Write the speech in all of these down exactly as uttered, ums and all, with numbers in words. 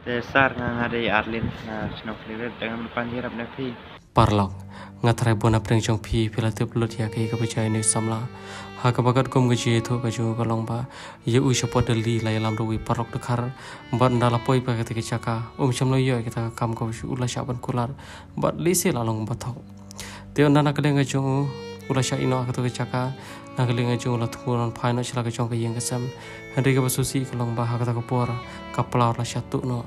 Sir, nga nga dei Arlin na shnong Khliehriat, te nga pan ïarap na phi. Paralok, nga trai bun na pdeng jong phi, phi la tip lut ïa kaei kaba jia ïa une u samla. Ha kaba katkum ka jingïathuh ka jong u ka long ba ïa u shapoh Delhi la ïalam da uwei u paralok dkhar, bad ynda la poi pat ha kata ka jaka, um shym la ïoh ïa kata ka kam kaba u la shah ban kular, bad lehse la long ba thok. Te ynda na ka liang ka jong u, u la shah ïeh noh ha kata ka jaka, na ka liang ka jong u la thmu ban phai noh sha la ka jong ka ïing ka sem. Hynrei kaba sngewsih ka long ba ha kata ka por ka pla u la shah tuh noh.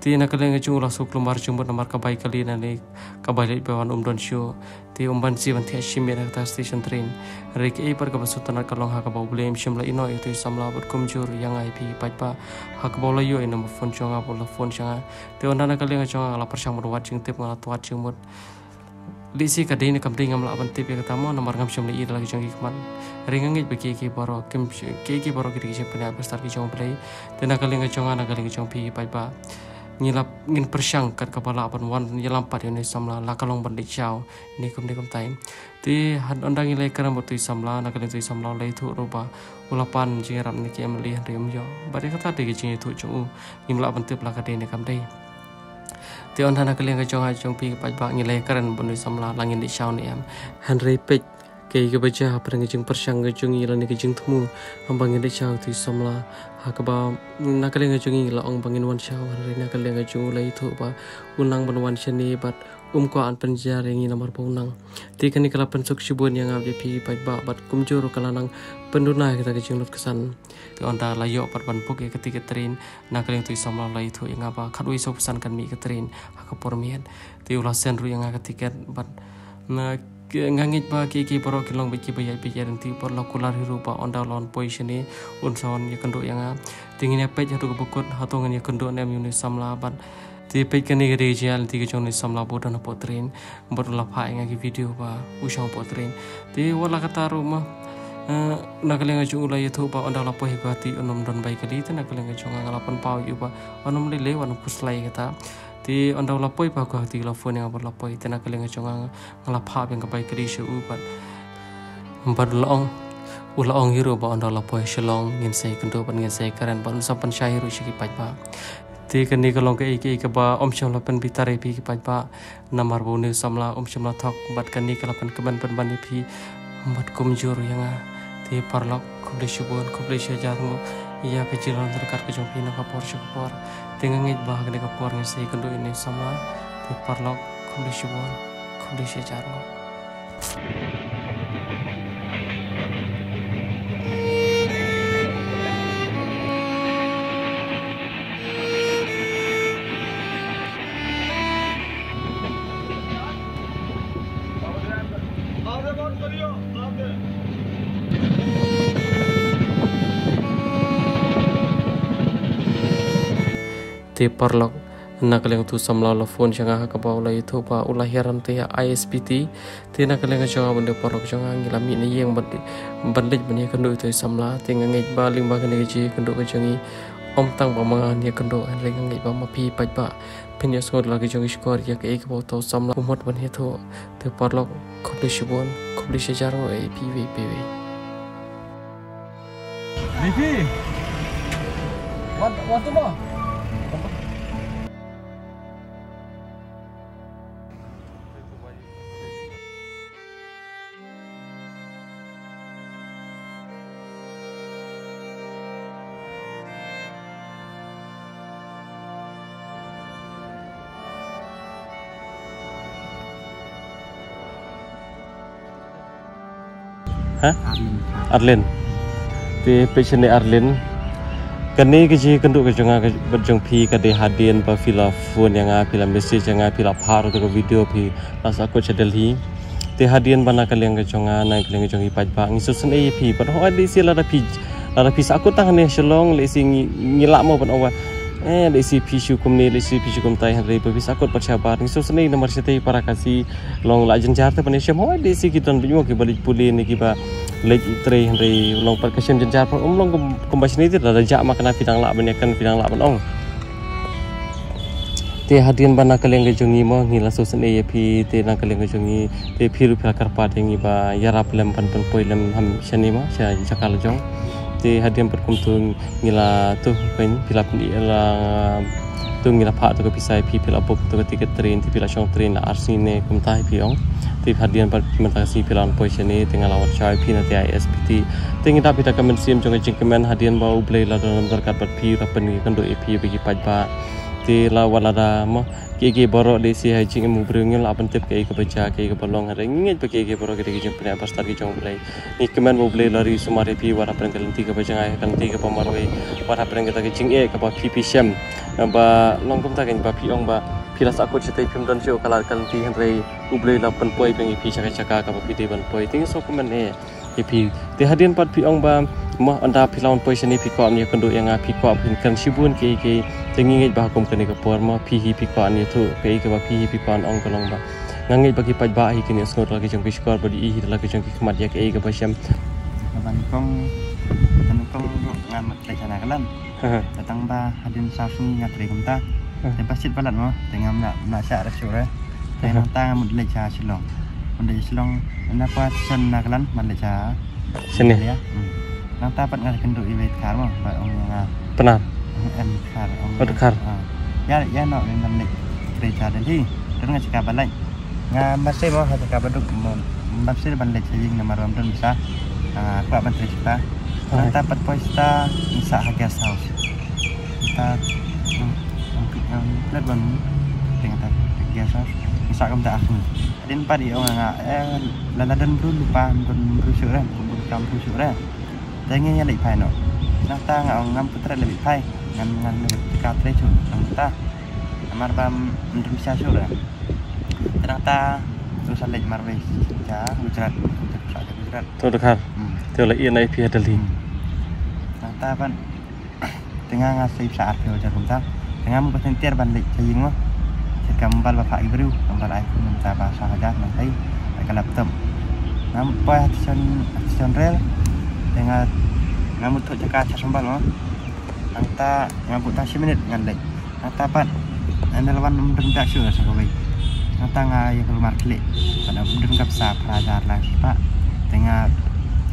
Te na ka liang ka jong u la shu kulmar jingmut namar ka bai kali, nangne ka bai leit ba wan um don shuh. Te um banse ban thiah shimet ha kata ka station train. Hynrei kaei pat kaba sngewtynnat ka long ha kaba U Blei um shym la ïeh noh ïa uto u samla bad kumjuh ruh ïa nga ïa phi paidbah, ha kaba u la ïoh ïa u number phone jong nga bad u la phone sha nga. Te ynda na ka liang ka jong nga, nga la pyrshang ban wad jingtip, nga la wad jingmut. Lehse ka dei ne kam dei ngam lah ban tip ïa kata mo, namar ngam shym la ïohi da la ka jong ki khmat. Hynrei nga ngeit ba kiei kiei baroh kim, kiei kiei baroh ki dei ki jingpynïaid bitar ki jong U Blei. Te na ka liang ka jong nga, na ka liang ka jong phi paidbah, ngi la, ngin pyrshang kat kaba lah ban wan ïalam pat ïa une u samla, la ka long ban leit shaw ne kumne kumtai. Te ynda ngi la ïakren bad uto u samla, na ka liang uto u samla u la ïathuh ruh ba u la pan jingïarap na ki M L A hynrei um ïoh. Bad ïa kata dei ka jingïathuh jong u, ngim lah ban tip la ka dei ne kam dei. Te ynda na ka liang ka jong nga jong phi paidbah, ngi la ïakren bad une u samla la ngin leit shaw ne em. Hynrei peit kaei kaba jia hapdeng ka jingpyrshang ka jong ngi lane ka jingthmu, haba ngin leit shaw ïa uto u samla. Ha kaba na ka liang ka jong ngi la ong ba ngin wan shaw, hynrei na ka liang ka jong u la ïathuh ba u nang ban wan shane bad um kwah ban pynjynjar ïa ngi namar ba u nang. Te kane ka la pynsuk shibun ïa nga bad ïa phi paidbah, bad kumjuh ruh ka la nang pynduna ïa kata ka jinglutkhsan. Te ynda la ïoh pat ban book ïa ka tiket train, na ka liang uto u samla u la ïathuh ïa nga ba khatwei sawphew san kan mih ka train ha ka por miet. Te u la send ruh ïa nga ka tiket bad na, nga ngeit ba kiei kiei baroh kin long beit kiba ïaid beit ïaid ryntih, bad la kular hi ruh ba ynda u la wan poi shane un sa wan ïakynduh ïa nga. Te ngin ïa peit haduh kaba kut hato ngin ïakynduh ne em ïa une u samla bad Te peit kane ka dei ka jingïaid lynti ka jong une u samla ba u don hapoh train, bad u la phah ïa nga ki video ba u shong hapoh train. Te wat la katta ruh ma, eh, na ka liang ka jong u la ïathuh ba ynda u la poi ha Guwahati un ym don bai kali, te na ka liang ka jong nga nga la pynpaw ïa u ba un ym lei lei, un ym khuslai ïa kata. Te ynda u la poi pat ha Guwahati u la phone ïa nga bad la poi, te na ka liang ka jong nga nga la phah biang ka bai kali sha u bad, bad u la ong, u la ong hi ruh ba ynda u la poi Shillong ngin sa ïakynduh bad ngin sa ïakren bad un sa pynshai hi ruh sha ki paidbah. Te kane ka long kaei kaei kaba ym shym la pynbitar ïa phi ki paidbah, namar ba une u samla um shym la thok, bad kane ka la pynkmen pynban ïa phi bad kumjuh ruh ïa nga. Te paralok, khublei shibun, khublei shihajar nguh ïa ka jingïalam ryngkat ka jong phi na ka por sha ka por. Te nga ngeit ba ha kane ka por ngin sa ïakynduh ïa une u samla. Te paralok, khublei shibun, khublei shihajar nguh. Te paralok, na ka liang uto u samla u la phone sha nga ha kaba u la ïathuh ba u la hiar hangtei ha I S P T. Te na ka liang ka jong nga bad une u paralok jong nga ngi la mih na ïing bad, bad leit ban ïakynduh ïa uto u samla. Te nga ngeit ba lyngba kane ka jingïakynduh ka jong ngi, ym tang ba ma nga ngan ïakynduh, hynrei nga ngeit ba ma phi paidbah phin ïohsngew da la ka jong ka shkor ïa kaei kaba uto u samla u mut ban ïathuh. Te paralok, khublei shibun, khublei shihajar nguh ïa phi iwei pa iwei. Vicky, wan, wan tu mo. Ha? Arlin. Arlin. Te peit shane Arlin. Kane ka jingïakynduh ka jong nga ka, bad jong phi ka dei hadien ba phi la phone ïa nga, phi la message ïa nga, phi la phah ruh ka video phi la sahkut sha Delhi. Te hadien ba na ka liang ka jong nga, na ka liang ka jong i paidbah, ngi sngewsynei ïa phi, bad hooid lehse lada phi, lada phi sahkut tang hangne Shillong, lehse ngi, ngi lah mo ban ong ba, eh, lehse phi shu kumne, lehse phi shu kumtai, hynrei ba phi sahkut pat shabar. Ngi sngewsynei namar shatei para Khasi long la jynjar te ban ïashem, hooid lehse ki don beit mo kiba leit pule ne kiba leit trei, hynrei long pat ka shem jynjar, pat ym long kum, kumba shane te lada jah ma kane phi dang lah ban ïakren, phi dang lah ban ong. Te hadien ba na ka liang ka jong ngi mo, ngi la sngewsynei ïa phi, te na ka liang ka jong ngi, te phi ruh phi la kyrpad ïa ngi ba ïarap lem ban pynpoi lem ham shane mo, sha jaka la jong. Te hadien pat kumto ngi la, to, pyn, phi la pyn, la Te ngi la phah to ka pisa ïa phi, phi la book to ka ticket train, te phi la shong train la ar sngi ne kumta hi phi ong. Te hadien pat mynta ka sngi phi la wan poi shane, te nga la wan shah ïa phi na te I S P T. Te ngi dap ïa ka mynsiem jong ka jingkmen hadien ba U Blei la don ryngkat bad phi, la pynïakynduh ïa phi ba ki paidbah. Te la wat lada mo kiei kiei baroh, dei shi ha jingim u briew ngim lah ban tip kaei kaba jia kaei kaba long, hynrei ngi ngeit ba kiei kiei baroh ki dei ki jingpynïaid ba stad ki jong U Blei. Ngi kmen ba U Blei la ri sumar ïa phi wat hapdeng ka lynti kaba jngai, ka lynti kaba marwei, wat hapdeng kata ka jingeh kaba phi phi shem. Ba long kumta kein ba phi ong ba phi la sahkut shatei, phim don shuh ka lad ka lynti, hynrei U Blei la pynpoi biang ïa phi sha ka jaka kaba phi dei ban poi. Te ngi sngewkmen eh ïa phi. Te hadien pat phi ong ba mo ynda phi la wan poi shane phi kwah ban ïakynduh ïa nga, phi kwah ban kren shibun kiei kiei. Te ngi ngeit ba ha kum kane ka por mo phi hi phi kwah ban ïathuh kaei kaba phi hi phi kwah ban ong, ka long ba nga ngeit ba ki paidbah hi kin ïohsngew da la ki jong ki shkor bad ïohi da la ki jong ki khmat ïa kaei kaba shem. Ba nyngkong, ba nyngkong ruh nga mat leit sha Nagaland. Tang ba hadien saw sngi nga trei kumta. Te ba shit palat mo, te ngam lah, lah shah ruh shuh re. Te nangta nga mut leit sha Shillong. Mut leit Shillong, na pa station Nagaland, mut leit sha Shane. Meghalaya. Hmm. Nangta pat nga kynduh iwei i dkhar mo, ba ong nga Pnar. Em, dkhar, ong. Oh, dkhar. Ah. Ïa, ïa noh, ban leit trei sha Delhi. Te nga jaka ba leit. Nga masi mo ha jaka ba duk mo, masi ban leit sha ïing namar ba ym don pisa. Ah, kwah ban trei sha ta. Nangta pat poi sha ta, ngi sah ha guest house. Nangta, hmm, hmm, hmm, plet ban, teng ta guest house. Ngi sah kumta ar sngi. Hadien pat i ong nga, eh, la la don briew lypa, ym don briew shuh re, ym don kam briew shuh re. Te ngi ïa leit phai noh. Nangta nga ong ngam putret leit phai. Ngan, ngan leit ka trei shuh nangta. Namar ba ym don pisa shuh re. Te nangta u sa leit marwei sha Gujarat, sha Gujarat. To dkhar. Hmm. Te la ïa nai phi ha Delhi. Hmm. Nangta ban Te nga nga save sa arphew hajar kumta. Te nga mut ka senter ban leit sha ïing mo. Sha ka mobile ba phah ki briew, mobile iPhone mynta ba saw hajar nang ai, ai ka laptop. Nga mut poi ha station, ha station rail. Te nga, nga mut thoh jaka charge mobile mo. Nangta nga mut tang shi minit ngan leit. Nangta pat, ynda la wan ym don da shuh sa kawei. Nangta nga ïa ka lumar khlieh. Pat ym don ka pisa phra hajar lai spah. Te nga,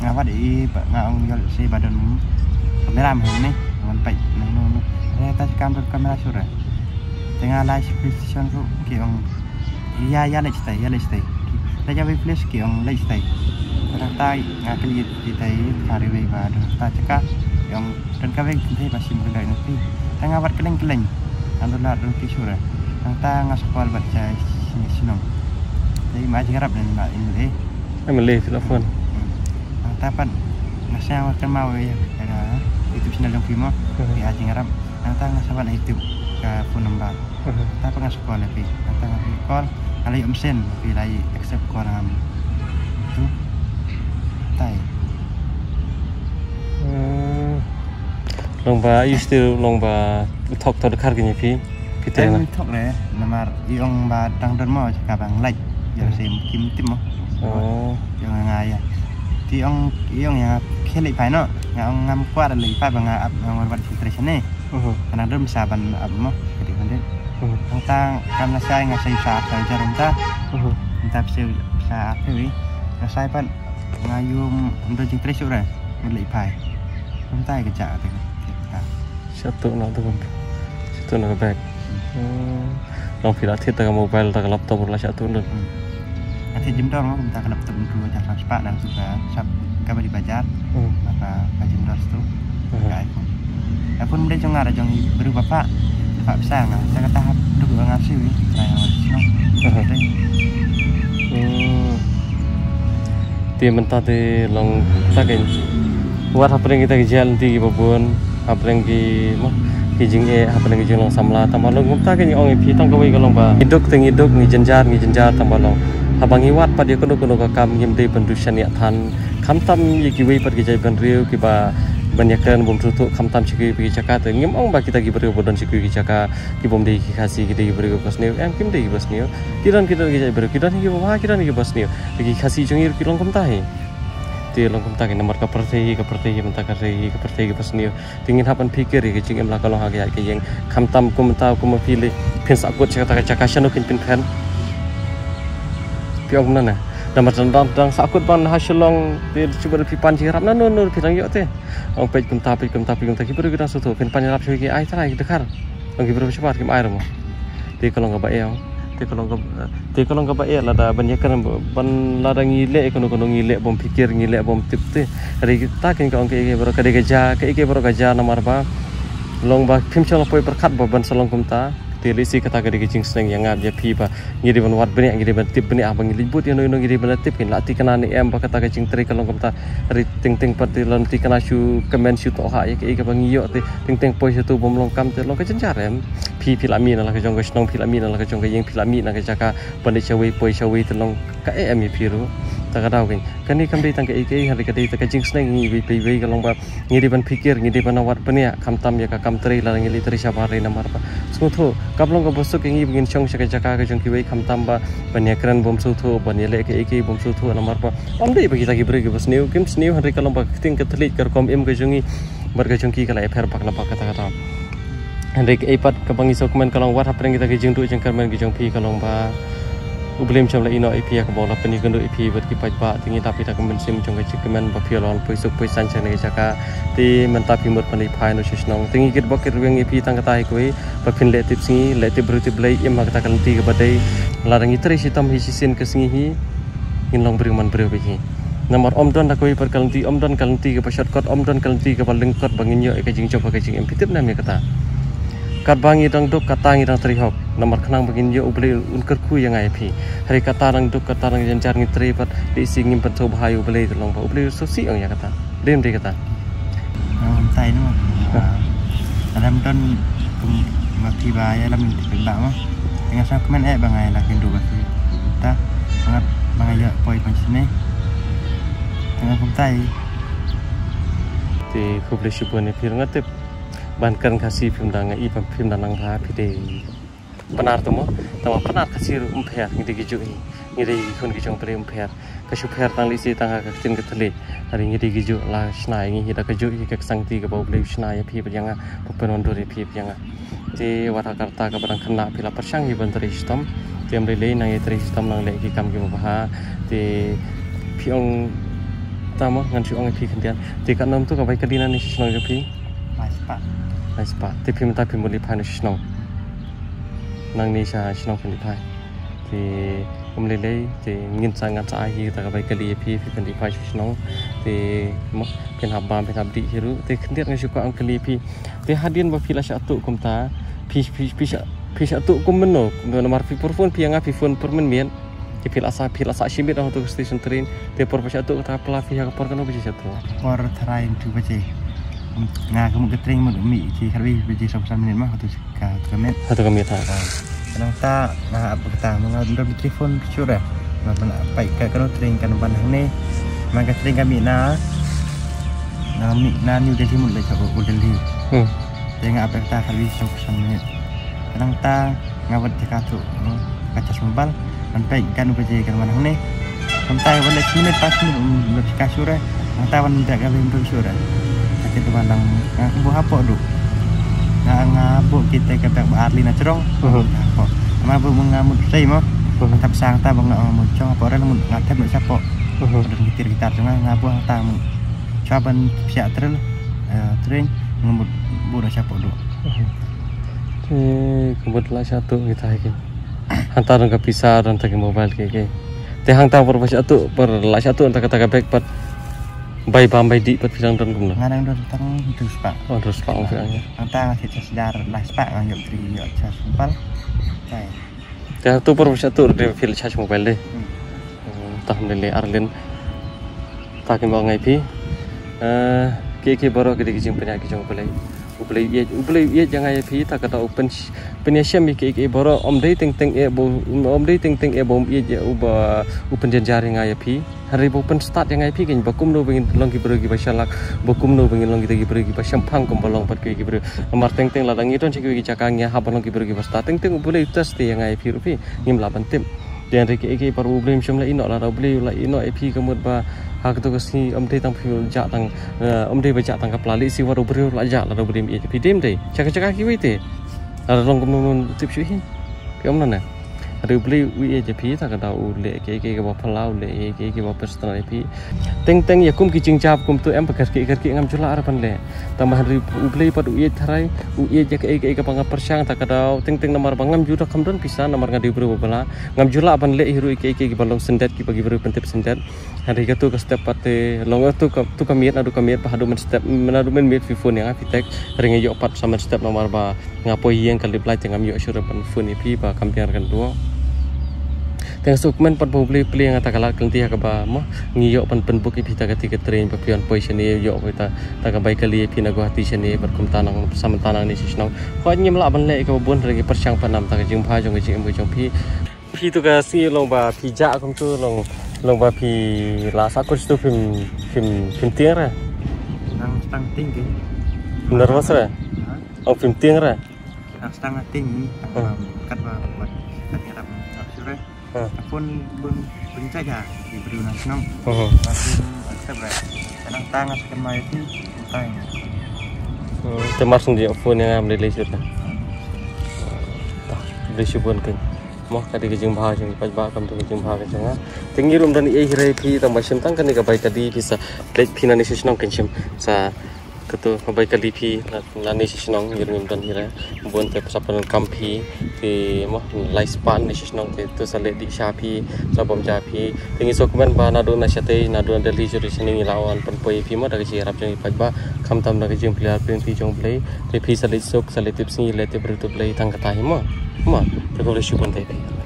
nga wad i ba nga ong ïoh lehse ba don kamera ma hangne. Wan peit na ino ino. Re ta kam don kamera shuh re. Te nga lai sha police station ruh ki ong ïa, ïa leit shatei, ïa leit shatei. Leit ïa wei police ki ong leit shatei. Te nangta nga kylli ki tei, ka ri wei ba don ta jaka. Ki ong Don kawei kynthei ba shim kyndoh ïa phi. Te nga wad kylleng kylleng. Nga lut lad ruh ki shuh re. Nangta nga sa call bad sha shnong. Te i ma Jingïarap ne ma M L A. M L A phi la phone. Hmm. Nangta pat nga sngew kynmaw ïa ka YouTube channel jong phi mo. Hmm. Phi A Jingïarap. Nangta nga sa wad YouTube ka phone number. Nangta pat nga sa call ïa phi. Nangta nga phi call, nga la ïoh message, phi la accept call ngam. Tu. Tai. Hmm. Long ba, you still long ba, thok to dkhar kine phi. Phi te na. Thok re, namar i ong ba dang don mo, jaka ba ngi leit. Ïa se kim tip mo. Oh. Ïa nga ïa. Ti ong, i ong ïa, phi leit phai noh. Nga ong ngam kwah leit phai ba nga ap, nga wan wad sha station ne. Ka nang don pisa ban ap mo, ka dei ban dei. Nangta kam la shai nga shai pisa arphew hajar mynta. Mynta pisa, pisa arphew i. Nga shai pat nga ïoh ym don jingtrei shuh re, mut leit phai. Mynta ka jaka te ka. Shah tuh noh tu kan. Shah tuh noh ka bag. Hmm. Long phi la thied ta ka mobile, ta ka laptop ruh la shah tuh lut. Hmm. Nga thied jingdor mo, kumta ka laptop mynta ka jaka spah na tu ka shop kaba ïa bajar. Hmm. Bad ka jingdor tu. Hmm. Ka iPhone. iPhone mynta jong nga, da jong i briew ba phah. Phah pisa nga. Sa kata hap duk nga siew i. Trai nga siew. Hmm. Hmm. Te mynta te long ta kein. Wat hapdeng kita ki jia lynti kiba bun, hapdeng ki, mo, ki jingeh, hapdeng ki jinglong samla, tang ba long kumta kein, ong ïa phi tang kawei ka long ba ngi duk te ngi duk, ngi jynjar, ngi jynjar, tang ba long haba ngi wad pat ïa kano kano ka kam ngim dei ban duh shaniah than. Khamtam ïa kiwei pat ki jaitbynriew kiba ban ïakren bym sngewthuh, khamtam sha kiwei pat ki jaka, te ngim ong ba kita ki briew ba don sha kiwei ki jaka ki bym dei ki Khasi ki dei ki briew kiba sniew, em, kim dei kiba sniew. Ki don, ki don ki jaitbynriew, ki don hi kiba wah, ki don hi kiba sniew. Te ki Khasi jong ngi ruh ki long kumta hi. Te long kumta kein, namar ka pyrthei hi, ka pyrthei hi mynta ka pyrthei hi, ka pyrthei hi kiba sniew. Te ngin hap ban pyrkhat ïa ka jingim la ka long ha ka ïaid ka ïeng. Khamtam kumta kumba phi leh, phin sahkut sha kata ka jaka, shano kin pynpher. Phi ong kumno ne? Namar dang, dang, dang sahkut ban ha Shillong, te shu ban phi pan jingïarap na no no phi dang ïoh te. Ong peit kumta, peit kumta, peit kumta, ki briew ki dang sngewthuh, phin pan ïarap sha ki, ai trai ki dkhar. Ong ki briew shabar kim ai ruh mo. Te ka long kaba eh. Te ka long kaba, te ka long kaba eh lada ban ïakren ban lada ngi leh kano kano ngi leh bym phikir ngi leh bym tip te. Hynrei ta kane ka ong kaei kaei baroh ka dei ka jia, kaei kaei baroh ka jia namar ba long ba phim shym la poi pyrkhat ba ban sa long kumta. Te lehse kata ka dei ka jingsneng ïa nga ïa phi ba ngi dei ban wad bniah, ngi dei ban tip bniah, ba ngi leit bud ïano ïano ngi dei ban tip, ngin lah tikna ne em ba kata ka jingtrei ka long kumta. Hynrei teng teng pat te lada tikna shu kmen shu tohkha ïa kaei kaba ngi ïoh te teng teng poi sha tu bym long kam te long ka jynjar em. Phi phi la mih na la ka jong ka shnong, phi la mih na la ka jong ka ïing, phi la mih na ka jaka ban leit shawei poi shawei te long ka eh em ïa phi ruh. Ta ka daw kane, kane kam dei tang kaei kaei, hynrei ka dei ta ka jingsneng ïa ngi iwei pa iwei ka long ba ngi dei ban phikir, ngi dei ban wad bniah, khamtam ïa ka kam trei lada ngi leit trei shabar re namar ba sngewthuh kam long kaba suk ïa ngi ba ngin shong sha ka jaka ka jong kiwei, khamtam ba ban ïakren bym sngewthuh, ban ïaleh kaei kaei bym sngewthuh namar ba ym dei ba kita ki briew kiba sniew kim sniew, hynrei ka long ba ka ktien ka thylliej ka rukom im ka jong ngi bad ka jong ki ka la ïapher bak la bak kata kata. Hynrei kaei pat kaba ngi sngewkmen ka long wat hapdeng kita ki jingduh jingkyrmen ki jong phi ka long ba U Blei um shym la ïehnoh ïa phi ïa kaba u la pynïakynduh ïa phi bad ki paidbah, te ngi dap ïa ka mynsiem jong ka jingkmen ba phi la wan poi suk poi saiñ sha kane ka jaka. Te mynta phi mut ban leit phai noh sha shnong, te ngi kitbok kitrwiang ïa phi tang kata hi kawei ba phin leh tip sngi leh tip briew tip Blei, im ha kata ka lynti kaba dei. Lada ngi trei shitom hi shisien ka sngi hi ngin long briew man briew beit hi. Namar ym don da kawei pat ka lynti, ym don ka lynti kaba shortcut, ym don ka lynti kaba lyngkot ba ngin ïoh ïa ka jingjop ha ka jingim, phi tip ne em ïa kata? Katba ngi dang duk kata ngi dang trei hok, namar khnang ba ngin ïoh U Blei un kyrkhu ïa nga ïa phi. Hynrei kata dang duk kata dang jynjar ngi trei pat, lehse ngim pynthut bha ïa U Blei, te long ba U Blei u sngewsih ong ïa kata. Dei ym dei kata? Ym tai noh. Lada ym don kum ma phi ba ïalam ïa phi ba ma, te nga sngewkmen eh ba nga ïa la kynduh ba phi. Ta ba nga ba nga ïoh poi pang shane. Te nga kumtai. Te khublei shibun ïa phi ruh, nga tip ban kren Khasi phim da, nga i ba phim da nang bha, phi dei Pnar te mo, tangba Pnar Khasi ruh um pher, ngi dei kijuh hi. Ngi dei ki khun ki jong U Blei, um pher. Ka shu pher tang lehse tang ha ka ktien ka thylliej. Hynrei ngi dei kijuh, la shna ïa ngi hi da kajuh hi ka ksangti kaba U Blei u shna ïa phi bad ïa nga, ba pynwandur ïa phi bad ïa nga. Te wat ha ka rta kaba dang khynnah phi la pyrshang hi ban trei shitom. Te ym lei lei nang ïa trei shitom nang leh ki kam kiba bha. Te phi ong ta mo, ngan shu ong ïa phi khyndiat. Te katno mynta ka bai kali nangne sha shnong jong phi? Lai spah. Lai spah. Te phi mynta phi mut leit phai noh sha shnong. Nangne sha shnong phin leit phai. Te ym lei lei, te ngin sa, ngan sa ai hi kata ka bai kali ïa phi, phi phin leit phai sha shnong. Te mo, phin hap bam, phin hap dih hi ruh. Te khyndiat nga shu kwah ban kylli ïa phi. Te hadien ba phi la shah tuh kumta, phi, phi, phi shah, phi shah tuh kum mynno? Namar phi por phone phi ïa nga, phi phone por mynmiet. Te phi la sah, phi la sah shi miet ha kato ka station train. Te por ba shah tuh kata ka pla phi ha ka por katno baje shah tuh? Por tharai hynriew baje. Nga ka mut ka train mut mih shi khatwei baje sawphew san minit ma, hato ka, hato ka miet. Hato ka miet ha. Ah. Nangta nga ap kata ma nga ym don battery phone shuh re. Nga pynah peit ka kano train kan wan hangne. Ma ka train ka mih na, na mih na New Delhi mut leit sha Old Delhi. Hmm. Te nga ap kata khatwei sawphew san minit. Nangta nga wad jaka tuh, hmm, ka charge mobile. Ngan peit katno baje kan wan hangne. Nangta wan leh minit, pas minit, um, leh ka sure. Nangta wan dak ka bim sure. Sakit tu balang. Nga buh hapoh duh. Nga, nga buh kita ka bek ba arli na chrong. Mhm. Hapoh. Nga buh nga mut sei mo. Mhm. Tap sang ta ba nga mut chong hapoh rel mut nga thep mut sapoh. Mhm. Dan kitir kitar jong nga, nga buh ta mut. Chwa ban psiah trel, eh, train, nga mut buh na sapoh duh. Mhm. Te ka mut la shah tuh kita hi ki. Hangta don ka pisa, don ta ki mobile ki ki. Te hangta por ba shah tuh, por la shah tuh hangta kata ka bag pat. Bai bam bai dih pat phi dang don kumno? Nga dang don tang hynriew spah. Oh, hynriew spah ong phi ong ïa. Hangta nga thied sha sdar lai spah nga ïoh tri ïoh sha sempal. Tai. Te hangta por ba shah tuh dei phi la charge mobile dei. Hmm. Hmm, tah ym lei lei arlin. Ta ki ma ngai phi. Eh, ki ki baroh ki dei ki jingpynïaid ki jong U Blei. U Blei u ïeit, U Blei u ïeit ïa nga ïa phi, ta kata u pyn, pynïashem ïa kiei kiei baroh, ym dei teng teng eh ba, ym dei teng teng eh ba um ïeit ïa u ba u pynjynjar ïa nga ïa phi. Hynrei ba u pynstad ïa nga ïa phi kein ba kumno ba ngin long ki briew kiba shalak, ba kumno ba ngin long kita ki briew kiba shemphang kumba long pat kiwei ki briew. Namar teng teng lada ngi don sha kiwei ki jaka ngi hap ban long ki briew kiba stad, teng teng U Blei u test ïa nga ïa phi ruh phi, ngim lah ban tip. Te hynrei kiei kiei baroh U Blei um shym la ïehnoh, lada U Blei u la ïehnoh ïa phi ka mut ba ha kato ka sngi ym dei tang phi jah tang, eh, ym dei ba jah tang ka pla, lehse wat u briew la jah lada U Blei um ïeit ïa phi, dei ym dei? Sha ka jaka kiwei te. Lada long kumno tip shuh hi. Phi ong nane. Hynrei U Blei u ïeit ïa phi, ta ka daw u leh kiei kiei kiba phylla, u leh kiei kiei kiba personal ïa phi. Teng teng ïa kum ki jingjia kumtu em pat kyrkieh kyrkieh ngam ju lah re ban leh. Tang ba hynrei U Blei pat u ïeit tharai, u ïeit ïa kiei kiei kaba nga pyrshang, ta ka daw teng teng namar ba ngam ju da kham don pisa, namar nga dei u briew ba bylla. Ngam ju lah ban leh hi ruh ïa kiei kiei kiba long syndet, kiba ki briew pyntip syndet. Hynrei katu ka step pat te long, tu ka, tu ka miet, naduh ka miet ba haduh mynstep, naduh mynmiet phi phone ïa nga, phi text. Hynrei nga ïoh pat sa mynstep namar ba nga poi ïeng, ka lip light te ngam ïoh shuh re ban phone ïa phi ba kam biang re kan duh. Te nga sngewkmen pat ba U Blei u plie ïa nga ta ka lad ka lynti ha kaba mo ngi ïoh ban pynbook ïa phi ta kati ka train ba phi wan poi shane, ïoh phi ta, ta ka bai kali ïa phi na Guwahati shane bad kumta nang sa mynta nangne sha shnong. Hooid ngim lah ban leh ïa kaba bun, hynrei ngi pyrshang pat nam ta ka jingbha jong ka jingim ka jong phi. Phi tu ka sngi long ba phi jah kumtu, long, long ba phi la sah coach tu phim, phim, phim tieng re. Nang stang tieng ke. Nervous re. Ha? Oh, phim tieng re. Nang stang tieng ni, tang Oh. ba kat ba buat kat ïarap. Ap sure. Ha. Phone bun bun saja di beri nang senang. Oh. Langsung accept re. Nang tang as kemai ti, tang. Hmm, te mar sung di phone ïa nga, ym lei lei shuh ta. Ta, ym lei shuh bun kein. Mo, ka dei ka jingbha jong ki paidbah, kam dei ka jingbha ka jong nga. Te ngi ruh ym don ei ei hi re phi, tang ba shim tang kane ka bai kali phi sa leit phi nangne sha shnong, kan shim sa katu ka bai kali phi na, nangne sha shnong, ngi ruh ngim don hi re. Bun te sa pyndonkam phi, te mo, lai spah nangne sha shnong, te tu sa leit dih sha phi, sa bam ja phi. Te ngi sngewkmen ba naduh na shatei, naduh na Delhi shuh shuh ngi la wan pynpoi ïa phi mo, da ka jingïarap jong ki paidbah, khamtam da ka jingpyllait pyrshah jong U Blei. Te phi sa leit suk, sa leit tip sngi, leit tip briew, to U Blei tang kata hi mo. Mo, te khublei shibun te phi.